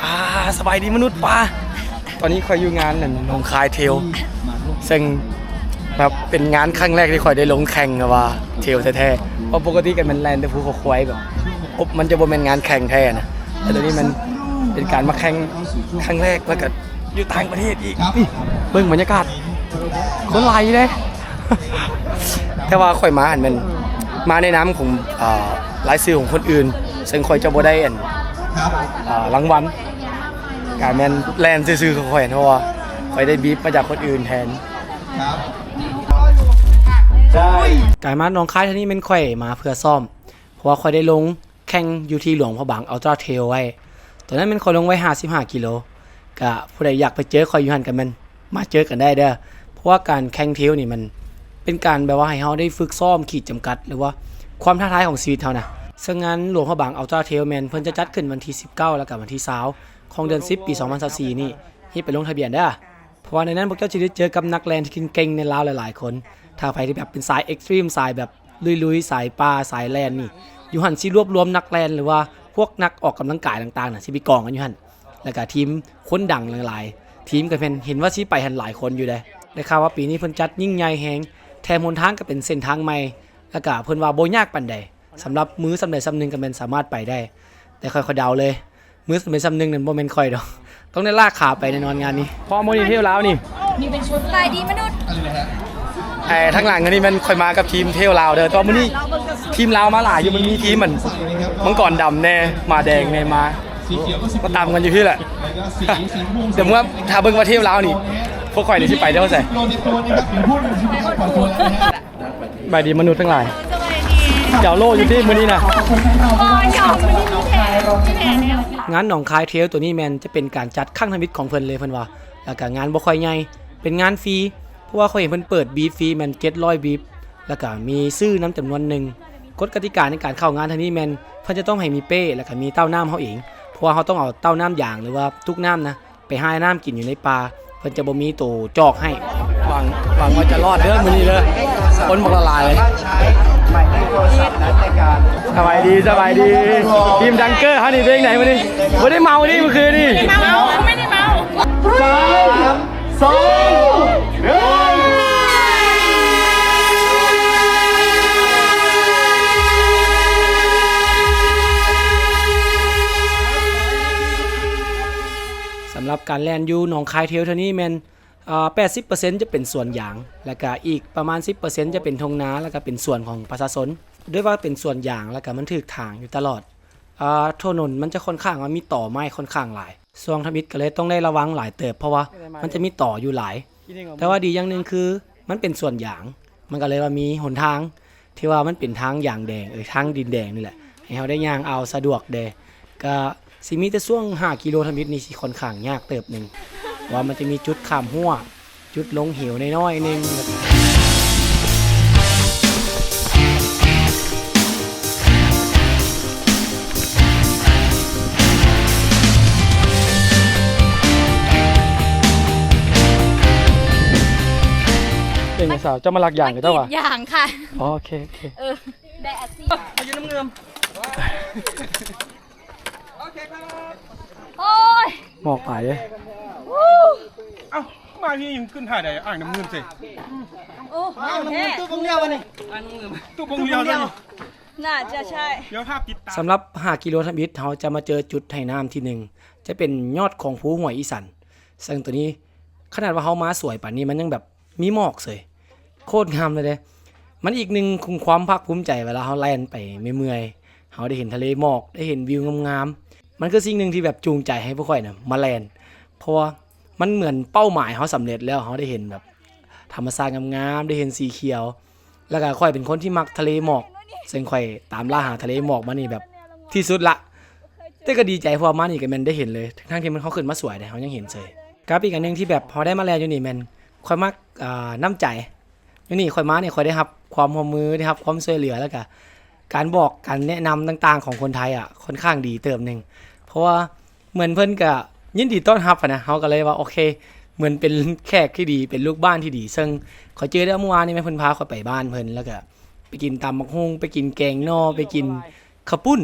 ອ່າ ສະບາຍດີມະນຸດປາ ຕອນນີ້ຂ້ອຍຢູ່ງານນັ້ນ ໜອງຄາຍເທຣວ ເຊິ່ງແບບເປັນງານຄັ້ງແລກທີ່ຂ້ອຍໄດ້ລົງແຂ່ງແບບວ່າເທຣວແທ້ໆ ເພາະປົກກະຕິກໍແມ່ນແລ່ນແຕ່ພູເຂົາຄວາຍ ແບບ ໂອ ມັນຈະບໍ່ແມ່ນງານແຂ່ງແທ້ນະ ແຕ່ໂຕນີ້ມັນເປັນການມາແຂ່ງຄັ້ງແລກ ແລ້ວກໍຢູ່ຕ່າງປະເທດອີກ. ນີ້ເບິ່ງບັນຍາກາດ ຄົນຫຼາຍຢູ່ເດ້. ແຕ່ວ່າຂ້ອຍມາຫັ້ນແມ່ນມາໃນນາມຂອງ ເອີ ລາຍຊື່ຂອງຄົນອື່ນ ເຊິ່ງຂ້ອຍຈະບໍ່ໄດ້ອັນ ເອີ ລາງວັນ ກະແມ່ນແລ່ນຊື່ໆຂອງຂ້ອຍ ເພາະວ່າຂ້ອຍໄດ້ບຣີບມາຈາກຄົນອື່ນແທນ. ກາຍມາໜອງຄາຍເທື່ອນີ້ແມ່ນຂ້ອຍມາເພື່ອຊ້ອມ ເພາະວ່າຂ້ອຍໄດ້ລົງ ແຂ່ງຢູ່ທີ່ຫຼວງພະບາງ Ultra Trail ໄວ້ ຕອນນັ້ນແມ່ນຂ້ອຍລົງໄວ້ຫ້າສິບຫ້າກິໂລ ກະຜູ້ໃດຢາກໄປເຈີຂ້ອຍຢູ່ຫັ້ນກະແມ່ນມາເຈີກັນໄດ້ເດີ ເພາະວ່າການແຂ່ງເທຣວນີ້ມັນເປັນການແບບວ່າໃຫ້ເຮົາໄດ້ຝຶກຊ້ອມຂີດຈຳກັດ ຫຼືວ່າຄວາມທ້າທາຍຂອງຊີວິດເຮົານະ. ເຊິ່ງງານຫຼວງພະບາງ Ultra Trail ແມ່ນເພິ່ນຈະຈັດຂຶ້ນວັນທີສິບເກົ້າ ແລ້ວກະວັນທີຊາວຂອງເດືອນສິບ ປີສອງພັນຊາວສີ່ນີ້ ຮີບໄປລົງທະບຽນເດີ. ເພາະວ່າໃນນັ້ນພວກເຈົ້າຈະໄດ້ເຈີກັບນັກແລ່ນທີ່ເກັ່ງໆໃນລາວຫຼາຍໆຄົນ ຖ້າໃຜທີ່ແບບເປັນສາຍເອັກຕຣີມ ສາຍແບບລຸຍໆ ສາຍປ່າ ສາຍແລ່ນນີ້ ຢູ່ຫັ້ນຊິລວບລວມນັກແລ່ນ ຫຼືວ່າພວກນັກອອກກຳລັງກາຍຕ່າງໆນະ ຊິໄປກອງກັນຢູ່ຫັ້ນ ແລ້ວກະທີມຄົນດັງຫຼາຍໆທີມກະແມ່ນເຫັນວ່າຊິໄປຫັ້ນຫຼາຍຄົນຢູ່ເດ້. ໄດ້ຂ່າວວ່າປີນີ້ເພິ່ນຈັດຍິ່ງໃຫຍ່ແຮງ ແຖມຫົນທາງກະເປັນເສັ້ນທາງໃໝ່ ແລ້ວກະເພິ່ນວ່າບໍ່ຍາກປານໃດ ສຳລັບມືສ່ຳໃດສ່ຳໜຶ່ງກະແມ່ນສາມາດໄປໄດ້ ແຕ່ຂ້ອຍ ຂ້ອຍເດົາເລີຍ ມືສ່ຳໃດສ່ຳໜຶ່ງນັ້ນບໍ່ແມ່ນຂ້ອຍດອກ ຕ້ອງໄດ້ລາກຂາໄປແນ່ນອນງານນີ້ ເພາະມື້ນີ້ເທວລາວນີ້ ສະບາຍດີມະນຸດ ເອີ ທາງຫຼັງອັນນີ້ແມ່ນຂ້ອຍມາກັບທີມເທວລາວເດີ ແຕ່ວ່າມື້ນີ້ທີມລາວມາຫຼາຍຢູ່ ມັນມີທີມອັນ ມັງກອນດຳແນ່ ໝາແດງແນ່ ມາ ມາຕຳກັນຢູ່ພີ້ແຫຼະ ດຽວເມື່ອຖ້າເບິ່ງວ່າເທວລາວນີ້ ພວກຂ້ອຍນີ້ຊິໄປແຖວໃສ. ສະບາຍດີມະນຸດທັງຫຼາຍ ສະບາຍດີ ເຈົ້າໂລຢູ່ຕິມື້ນີ້ນະ? ບໍ່ ເຈົ້າ ມື້ນີ້ມີແຜນ ມີແຜນແລ້ວ. ງານໜອງຄາຍເທຣວໂຕນີ້ແມ່ນຈະເປັນການຈັດຄັ້ງທຳອິດຂອງເພິ່ນເລີຍ ເພິ່ນວ່າ ແລ້ວກະງານບໍ່ຄ່ອຍໃຫຍ່ ເປັນງານຟຣີ ເພາະວ່າຂ້ອຍເຫັນເພິ່ນເປີດບີບຟຣີແມ່ນເຈັດຮ້ອຍບີບ ແລ້ວກະມີຊື້ນຳຈຳນວນໜຶ່ງ ກົດກະຕິກາໃນການເຂົ້າງານເທື່ອນີ້ແມ່ນເພິ່ນຈະຕ້ອງໃຫ້ມີເປ້ ແລ້ວກະມີເຕົ້ານ້ຳເຮົາເອງ ເພາະວ່າເຮົາຕ້ອງເອົາເຕົ້ານ້ຳຢາງ ຫຼືວ່າຕຸກນ້ຳນະ ໄປຫານ້ຳກິນຢູ່ໃນປ່າ ເພິ່ນຈະບໍ່ມີໂຕຈອກໃຫ້. ຫວັງ ຫວັງວ່າຈະລອດເດີມື້ນີ້ເດີ ຄົນບັກຫຼາຍ. ສະບາຍດີ ສະບາຍດີ ທີມດັງເກີເຮົານີ້ເປັນຈັ່ງໃດມື້ນີ້? ບໍ່ໄດ້ເມົານີ້ມື້ຄືນນີ້ ບໍ່ໄດ້ເມົາ ບໍ່ໄດ້ເມົາ. ສາມ ສອງ ໜຶ່ງ ສຳລັບການແລ່ນຢູ່ໜອງຄາຍເທຣວເທື່ອນີ້ແມ່ນ ອາ ແປດສິບເປີເຊັນຈະເປັນສວນຢາງ ແລ້ວກະອີກປະມານສິບເປີເຊັນຈະເປັນທົ່ງນາ ແລ້ວກະເປັນສວນຂອງປະຊາຊົນ ດ້ວຍວ່າເປັນສວນຢາງ ແລ້ວກະມັນຖືກຖາງຢູ່ຕະຫຼອດ ອາ ຖະໜົນມັນຈະຄ່ອນຂ້າງວ່າມີຕໍໄມ້ຄ່ອນຂ້າງຫຼາຍ ຊ່ວງທຳອິດກະເລີຍຕ້ອງໄດ້ລະວັງຫຼາຍເຕີບ ເພາະວ່າມັນຈະມີຕໍຢູ່ຫຼາຍ ແຕ່ວ່າດີຢ່າງໜຶ່ງຄືມັນເປັນສວນຢາງ ມັນກະເລີຍວ່າມີຫົນທາງ ທີ່ວ່າມັນເປັນທາງຢາງແດງ ເອີ ທາງດິນແດງນີ້ແຫຼະ ໃຫ້ເຮົາໄດ້ຍ່າງເອົາສະດວກແດ່ ກະຊິມີແຕ່ຊ່ວງຫ້າກິໂລທຳອິດນີ້ຊິຄ່ອນຂ້າງຍາກເຕີບໜຶ່ງ ເພາະວ່າມັນຈະມີຈຸດຂ້າມຮົ້ວ ຈຸດລົງເຫວນ້ອຍໆໜຶ່ງ. ເປັນຫຍັງສາວ ເຈົ້າມາລັກຢາງກັບເຈົ້າຫວາ? ຢາງຄ່ະ. ອໍ ໂອເຄ ໂອເຄ ເອີ ໄດ້ອາຊີບ ມາຢູ່ນ້ຳເງິມ. ໂອ້ຍ ໝອກຫຼາຍເດ້. ເອົ້າ ມາພີ້ຍັງຂຶ້ນທ່າໃດ ອ່າງນ້ຳເງິມເສຍ. ໂອ້ ອ່າງນ້ຳເງິມ ຕູ້ບົງລຽວນີ້ ຕູ້ບົງລຽວນີ້ ໜ້າຈະໃຊ່. ສຳລັບຫ້າກິໂລທຳອິດ ເຮົາຈະມາເຈີຈຸດໄຮ່ນ້ຳທີໜຶ່ງ ຈະເປັນຍອດຂອງພູຫ້ວຍອີສັນ ເຊິ່ງໂຕນີ້ ຂະໜາດວ່າເຮົາມາສວຍປານນີ້ ມັນຍັງແບບ ມີໝອກເສີຍ ໂຄດງາມເລີຍເດ້. ມັນອີກໜຶ່ງຄວາມພາກພູມໃຈ ເວລາເຮົາແລ່ນໄປເມື່ອຍໆ ເຮົາໄດ້ເຫັນທະເລໝອກ ໄດ້ເຫັນວິວງາມໆ ມັນຄືສິ່ງໜຶ່ງທີ່ແບບຈູງໃຈໃຫ້ພວກຂ້ອຍນະມາແລ່ນ ເພາະວ່າມັນເໝືອນເປົ້າໝາຍເຮົາສຳເລັດແລ້ວ ເຮົາໄດ້ເຫັນແບບທຳມະຊາດງາມໆ ໄດ້ເຫັນສີຂຽວ ແລ້ວກະຂ້ອຍເປັນຄົນທີ່ມັກທະເລໝອກ ເຊິ່ງຂ້ອຍຕາມລ່າຫາທະເລໝອກມານີ້ແບບທີ່ສຸດລະ ແຕ່ກະດີໃຈ ເພາະວ່າມານີ້ກະແມ່ນໄດ້ເຫັນເລີຍ ທັງໆທີ່ມັນ ເຮົາຂຶ້ນມາສວຍເດ້ ເຮົາຍັງເຫັນເສີຍ. ກັບອີກອັນໜຶ່ງທີ່ແບບເຮົາໄດ້ມາແລ່ນຢູ່ນີ້ແມ່ນ ຂ້ອຍມັກ ອ່າ ນ້ຳໃຈ ຢູ່ນີ້ຂ້ອຍມານີ້ ຂ້ອຍໄດ້ຮັບຄວາມຮ່ວມມື ໄດ້ຮັບຄວາມຊ່ວຍເຫຼືອ ແລ້ວກະການບອກການແນະນຳຕ່າງໆຂອງຄົນໄທອະ ຄ່ອນຂ້າງດີເຕີບໜຶ່ງ ເພາະວ່າເໝືອນເພິ່ນກະຍິນດີຕ້ອນຮັບຫັ້ນນະ ເຮົາກະເລີຍວ່າ ໂອເຄ ເໝືອນເປັນແຂກທີ່ດີ ເປັນລູກບ້ານທີ່ດີ ເຊິ່ງຂ້ອຍຈື່ໄດ້ວ່າມື້ວານນີ້ແມ່ນເພິ່ນພາຂ້ອຍໄປບ້ານເພິ່ນ ແລ້ວກະໄປກິນຕຳບັກຫຸ່ງ ໄປກິນແກງໜໍ່ ໄປກິນເຂົ້າປຸ້ນ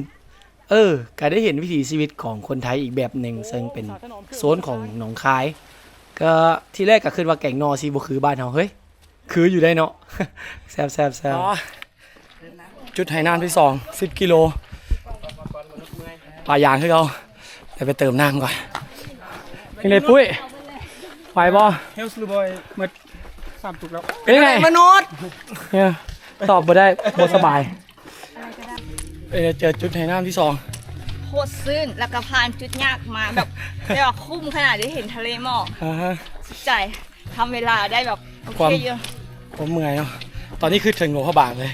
ເອີ ກະໄດ້ເຫັນວິຖີຊີວິດຂອງຄົນໄທອີກແບບໜຶ່ງ ເຊິ່ງເປັນໂຊນຂອງໜອງຄາຍ. ກະທີແລກກະຄິດວ່າແກງໜໍ່ຊິບໍ່ຄືບ້ານເຮົາ ເຮີ້ຍ ຄືຢູ່ໄດ໋ເນາະ. ແຊບໆໆ. ອໍ ຈຸດໃຫ້ນ້ຳທີສອງ ສິບກິໂລ ປາຢາງຄືເກົ່າ. ດຽວໄປເຕີມນ້ຳກ່ອນ. ເປັນໃດປຸ້ຍ ໄຫວບໍ່? ເຮວສລູບອຍ ໝົດສາມຕຸກແລ້ວ. ເປັນໃດມະນຸດ? ເອີ ຕອບບໍ່ໄດ້ ບໍ່ສະບາຍ. ເອີ ເຈີຈຸດໃຫ້ນ້ຳທີສອງ ໂຄດຊື່ນ ແລ້ວກໍຜ່ານຈຸດຍາກມາແບບ ແບບວ່າຄຸ້ມຂະໜາດ ໄດ້ເຫັນທະເລໝອກ. ອາຮະ ສຸດໃຈ ທຳເວລາໄດ້ແບບໂອເຄຢູ່. ຄວາມເມື່ອຍເນາະ. ຕອນນີ້ຄືເຖິງຫຼວງພະບາງເລີຍ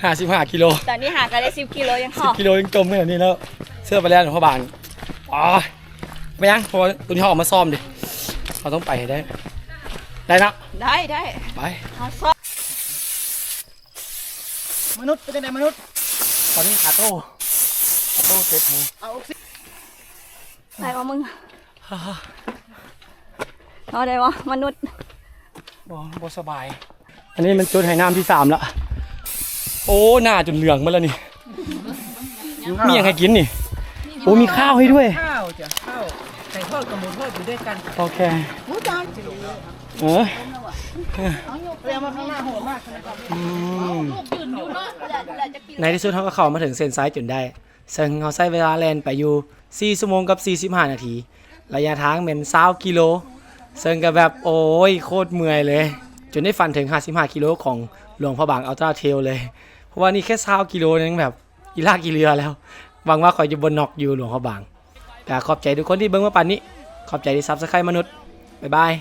ຫ້າສິບຫ້າກິໂລ. ຕອນນີ້ຫາກໍໄດ້ສິບກິໂລ ຍັງຫອບ ສິບກິໂລ ຍັງຈົມຂະໜາດນີ້ແລ້ວ. ເຊື່ອໄປແລ້ວຫຼວງພະບາງ. ອໍ ບໍ່ເປັນຫຍັງ ເພາະວ່າໂຕນີ້ເຮົາເອົາມາຊ້ອມເດ ເຮົາຕ້ອງໄປໃຫ້ໄດ້. ໄດ້ເນາະ? ໄດ້ ໄດ້ ໄປ ເຮົາຊ້ອມ. ມະນຸດ ເປັນຈັ່ງໃດມະນຸດ? ຕອນນີ້ຂາໂຕ້ ຂາໂຕ້ເຈັບແຮງ. ເອົາອອກຊິ ໄດ້ບໍ່ມຶງ? ເອົາໄດ້ບໍ່ມະນຸດ? ບໍ່ ບໍ່ສະບາຍ. ອັນນີ້ມັນຈຸດໃຫ້ນ້ຳທີສາມລະ. ໂອ້ ໜ້າຈົນເຫຼືອງໝົດແລ້ວນີ້. ມີຫຍັງໃຫ້ກິນນີ້? ໂອ້ ມີຂ້າວໃຫ້ດ້ວຍ. ຂ້າວຈ້ະ ຂ້າວ ໄກ່ທອດກັບໝູທອດຢູ່ດ້ວຍກັນ. ໂອເຄ ເອີ ເອົາມາຂ້າງໜ້າໂຫດມາກ. ອືມ ໃນທີ່ສຸດເຮົາກໍເຂົ້າມາເຖິງເສັ້ນໄຊຈົນໄດ້ ເຊິ່ງເຮົາໃຊ້ເວລາແລ່ນໄປຢູ່ສີ່ຊົ່ວໂມງກັບສີ່ສິບຫ້ານາທີ ໄລຍະທາງແມ່ນຊາວກິໂລ ເຊິ່ງກໍແບບ ໂອ້ຍ ໂຄດເມື່ອຍເລີຍ ຈົນໄດ້ຝັນເຖິງຫ້າສິບຫ້າກິໂລຂອງຫຼວງພະບາງອັລຕຣາເທຣວເລີຍ. ເພາະວ່ານີ້ແຄ່ຊາວກິໂລຍັງແບບອີລາກອີເລືອແລ້ວ. ຫວັງວ່າຂ້ອຍຈະບໍ່ນັອກຢູ່ຫຼວງພະບາງ. ກໍຂອບໃຈທຸກຄົນທີ່ເບິ່ງມາປານນີ້. ຂອບໃຈທີ່ຊັບສະໄຄຣບ໌ມະນຸດ. ບາຍບາຍ.